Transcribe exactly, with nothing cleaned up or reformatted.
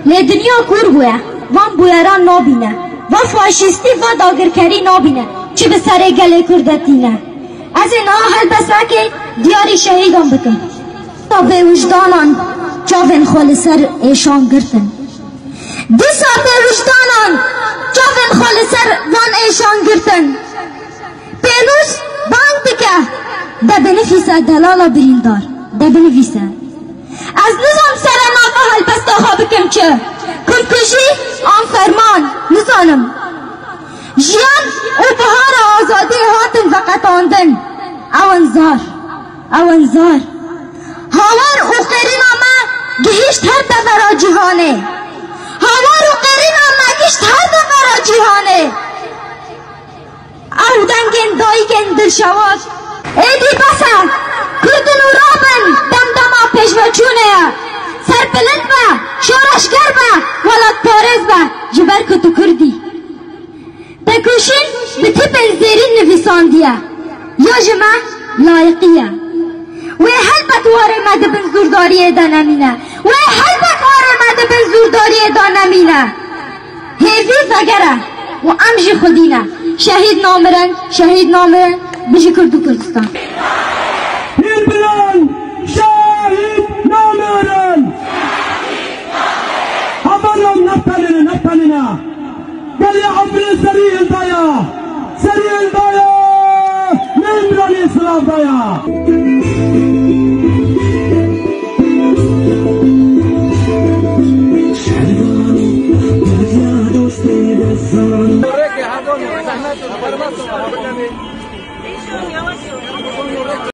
Lê dinya kûr bûye, van bûyeran nabîne, va faşîstî, va dagirkerî nabîne, çi bi serê gelê Kurd de tîne. Ez ê niha helbestekê diyarî şehîdan bikim. Dîsa bêwijdanan çavên xwe li ser êşan girtin. Dîsa bêwijdanan çavên xwe li ser van êşan girtin. Pênûs bang dike, de binivîse delala birîndar, de binivîse. Ez nizam sere nava helbesta xwe bikim çi? Kurdkujî an ferman, nizanim. Jiyan û bihara azadiyê hatin veqetandin. Ew in zar, ew in zar. Hawar û qêrîna me gihîşt her devera cîhanê. Hawar û qêrîna me gihîşt her devera cîhanê. Ew dengên dayikên dilşewat. Êdî bes e. Kurd in û rabin, demdema pêşveçûnê ye. Serbilind be, şoreşger be, welatparêz be, ji ber ku tu Kurd î. Tekoşîn bi tîpên zêrîn nivîsandiye. Ya ji me layiqî ye. Wê helbet warê me di bin zûrdariyê de nemîne. Wê helbet warê me di bin zûrdariyê de nemîne. Hêvî veger e û em jî xwedî ne. Şehîd namirin, şehîd namirin, bijî Kurd û Kurdistan. Hîn bilan, şehîd namirin. Hevalon, ne tenine, ne tenine. Gelê Efrîn serî hildaya, serî hildaya, ne Îmranî silav daya.